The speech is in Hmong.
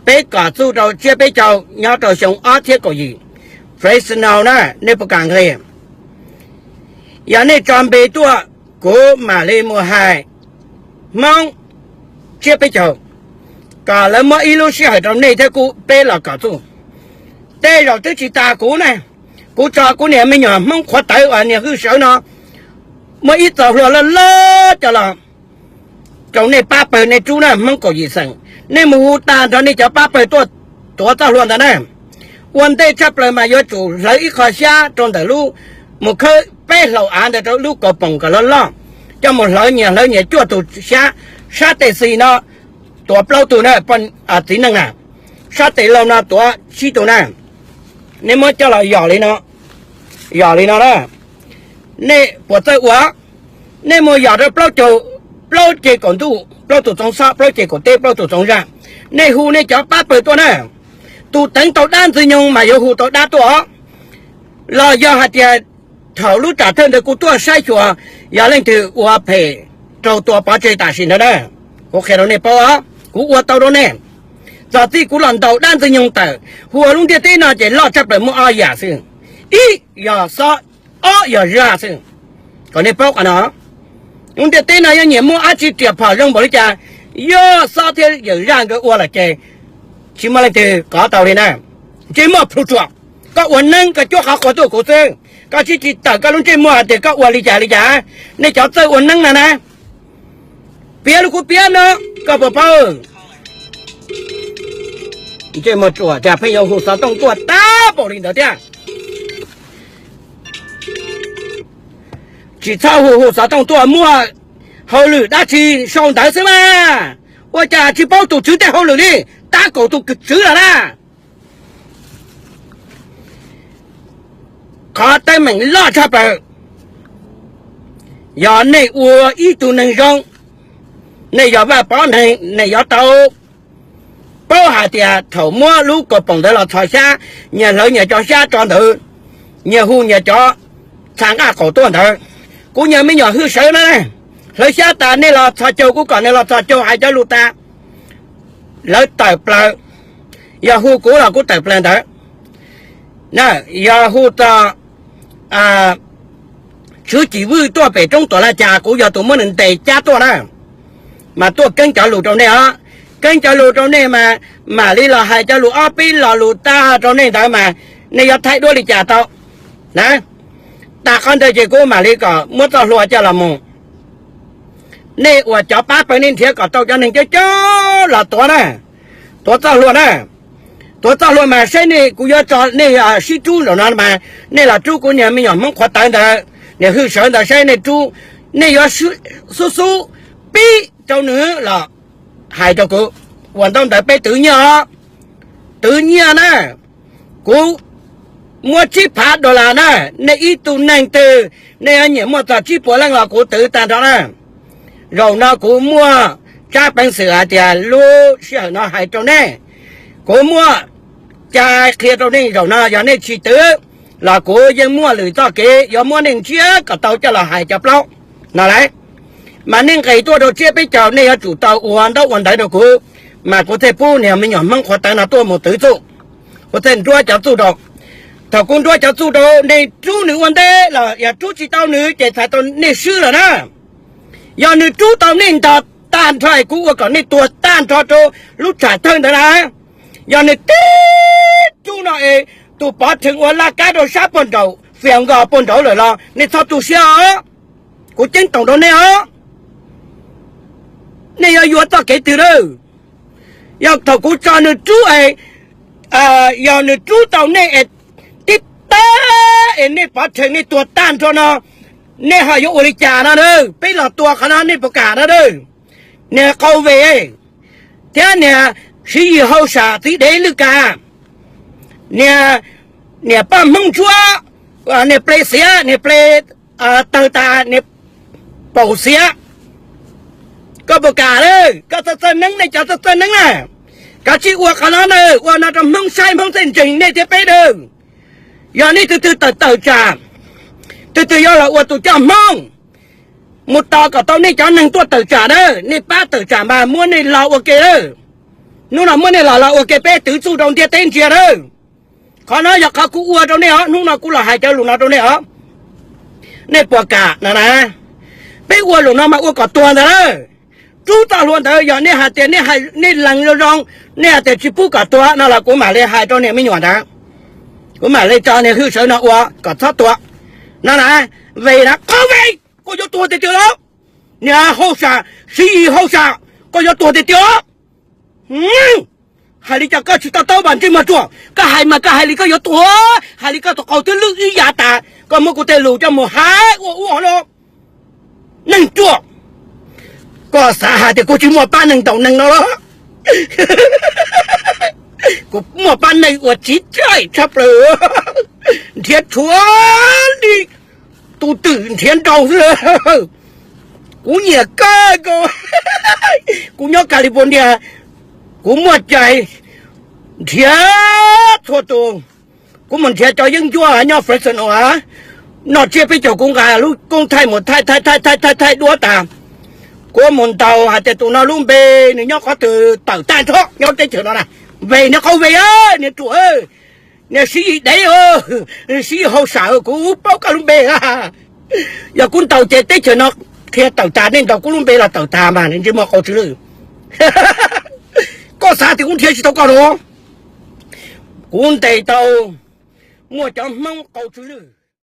Peb kom txuj rau tsiab peb caug nyob rau xyoo ob txhiab kaum yim, Fresno na, nej puas kam nqis? Yog nej tso npe tuaj, kuv mam li mus hais Hmoob tsiab peb caug, kom lawv muab ib lub sij hawm rau nej thiab kuv peb los kom txuj. Tej zaum twb tsis tas kuv ne, kuv tso kuv niag me nyuam Hmoob qhuav tawv uas niag Hwj Sawv no muab ib txoj hlua loj loj coj los rau nej pab pawg nej rub na Hmoob kaum yim xeem. Nej mus hu tag nrho nej cov pab pawg tuaj tuav txoj hlua ntawd na. Ua ntej tshaj plaws mas yuav tsum hlawv ib qho xyab rau ntawm lub, mus khawb peb hlau av ntawd rau lub kaus poom kom loj loj, coj mus hlawv nyias hlawv nyias cuaj tus xyab. Sab tes xis no tuav plaub tug na, txiv neej na, sab tes laug no tuav tsib tug na. Nej muab coj los yom li no, yom li no na. Nej puas txawj ua? Nej mus yom rau plaub caug, plaub ceg kaum ntuj plaub tus txoov xob, plaub ceg kaum teb plaub tus txoov zaj. Nej hu nej cov pab pawg tuaj na. Tus teev tau dab ntxwg nyoog mas yuav hu tau dab tuaj os. Los yog hais tias thaum lub tsam thawj ntawd kuv tuaj saib xyuas, yog leej twg ua phem rau tua pov tseg tam sim ntawd na, kuv qhia rau nej paub os, kuv ua tau rau nej. Txog txij kuv los ntaus dab ntxwg nyoog tawm, hu ua lub ntiaj teb no ces loj tshaj plaws muaj ob yam xwb. Ib yog xob, ob yog zaj xwb. Kom nej paub qhov no, lub ntiaj teb no yeej nyiam muaj dab tsi riam phom zoo npaum li cas, yog xob thiab yawm zaj nkawd ua lawm ces tsis muaj leej twg kov tau li na. Ntsej muag plhu ruam, koj ua neeb koj cuab qhov quav tuaj kuv xwb, koj tsis tsis tawm koj lub ntsej muag hais tias koj ua li cas li cas. Nej cov txawj ua neeb no na, piav li kuv piav no, koj puas paub? Ntsej muag ruam cas pheej yuav hu xov tooj tuaj tag npaum li ntawd thiab. Tsis txhob hu hu xov tooj tuaj, muaj hauj lwm dab tsi sau ntawv xwb mas. Ua cas tsis paub tus tswv tej hauj lwm li, tab kaum tus tswv lawm na. Qhov teeb meem loj tshaj plaws, yog nej ua ib tug neeg zoo, nej yog Vaj Pov neeg, nej yuav tau paub hais tias thaum muab lub kaus poom ntawd los txhos xyab, nyias hlawv nyias cov xyab tso ntawd, nyias hu nyias cov txha nqaj qaum tuaj ntawd. Kuv niag me nyuam Hwj Sawv na, hlawv xyab tas nej los txhos caug, kuv kom nej los txhos caug hais cov lus tas, lawv tawm plaws. Yog hu kuv los kuv tawm plaws ntawd. Yog hu txog Tswv Cim Vwj tuaj pem roob Tuam Laj Cas, kuv yog tus muab nws ntes cab tuaj na, mas tuaj keeb cov lus rau nej os. Keeb cov lus rau nej mas mam li los hais cov lus ob peb lo lus tag rau nej ntawd mas nej yuav thaij duab li cas tau na. Tas qhov ntawd ces kuv mam li kom muab txoj hlua coj los mus. Nej uas cov pab pawg nej nrhiav kom tau cov neeg coob coob los tuav na, tuav txoj hlua na. Tuav txoj hlua mas saib nej, kuv yuav tso nej sib rub zaum no mas nej los rub kuv niag me nyuam Hmoob qhuav tawv ntawd, niag Hwj Sawv ntawd saib nej rub, nej yuav xub xub pib rau nws los hais rau kuv. Ua ntau ntawd peb twv nyiaj os, twv nyiaj na. Kuv muab tsib phav dollar na, nej ib tug neeg twg nej yuav nyiam muaj txog tsib puas leej los kuv twv tag nrho na. Zaum no kuv muaj tsab peev xwm hais tias lub sij hawm no hais rau nej, kuv muaj cai qhia rau nej. Zaum no yog nej tsis twv los kuv yeej muaj lwm txoj kev yuav muab nej ntsiab kom tau coj los hais cov plaub no lauj. Mas nej nqis tuaj rau tsiab peb caug nej yuav tsum tau ua ntaub ua ntawv rau kuv, mas kuv thiaj pub niag me nyuam Hmoob qhuav tawv no tuaj mus twv txuj, kuv thiaj nruab cov txuj rau. Thaum kuv nruab cov txuj rau nej rub nws ua ntej los yog rub tsis tau nws ces txhais tau nej swb lawm na. Yog nws rub tau nej ntog tag nrho es kuv ua kom nej tuag tag nrho rau lub tsam thawj ntawd na. Yog nws tib rub no es tus pov rhees ua laj kab rau sab puag nraum, fias nkos puag nraud lawm los nej txhob tu siab os. Kuv ceeb toom rau nej os, nej yuav yuav txoj kev twg lawm? Yog thaum kuv tso nws rub es, yog nws rub tau nej es tib tag es nej pov rhees nej tuag tag nrho no, nej ho yuav ua li cas no na? Peb los tua qhov no nej puas kam no na? Niag Qau Ve thiab niag Siv Yis Hauj Sam txiv dev Lwj Kas, niag, niam poj Hmoob Ntsuab, niag ple xiav, niag ple tawg tas, niag paum xiav. Koj puas kam lawm? Koj txawj txawj neeb, nej cov txawj txawj neeb na, kav tsij ua qhov no na, ua no rau Hmoob saib, Hmoob thiaj ntseeg nej thiab peb na. Yog nej tus twg tawm tawm tsam, tus twg yuav los ua tus coj Hmoob, mus tos kom tau nej cov neeg tuaj tawm tsam na, nej pab tawm tsam mas muab nej lo ua ke lawm. Hnub no muab nej los los ua ke peb twv txuj rau ntiaj teb ntsia nawb. Qhov no yog qhov kuv ua rau nej os, hnub no kuv los hais cov lus no rau nej os. Nej puas kam no na? Peb ua lus no mas ua kom tuag ntawd lawm. Rub txoj hlua ntawd, yog nej hais tias nej lees zoo zoo, nej hais tias tsis pub kom tuag no los kuv mam li hais rau niag me nyuam ntawd. Kuv mam li tso niag hwj sawv no ua kom txhob tuag no na. Vim na, qhov vim koj yuav tuag tiag tiag los? Niag hauj sam, Siv Yis hauj sam, koj yuav tuag tiag tiag. Hais li cas koj tsis to taub mas ntsej muag ruam, koj hais mas koj hais li koj yuav tuag, hais li koj tus qau twb lwj ib yav tas, koj muab kuv tej lus coj mus hais ua ub ua no. Neeg ruam, koj xav hais tias kuv tsis muaj pab neeg ntaus neeg no los? Kuv muaj pab neeg uas tsiv caij tshaj plaws, nrhiav tshuav li tus twm nrhiav nraug xwb. Kuv nyiam kawg, kuv nyob California, kuv muaj cai nrhiav txhua tus. Kuv mus nrhiav cov yeeb ncuab nyob Fresno, noj tsiab peb caug kuv nqa lub koob thaij mus thaij thaij thaij thaij thaij thaij duab tas. Kuv mus ntaus hais tias tus no lub npe nws nyob qhov twg, tawm tag nrho nyob teb chaws no na. Ve niag qau ve, niag ruam, niag Siv Yis dev, Siv Yis hauj sam, kuv paub koj lub npe. Yog kuv ntaus ces teb chaws no qhia tawm tas, nej ntaus kuv lub npe los tawm tas mas ntsej muag qau tsw lwj. Koj xav tias kuv nrhiav tsis tau koj los? Kuv ntes tau muaj cov Hmoob qau tsw lwj.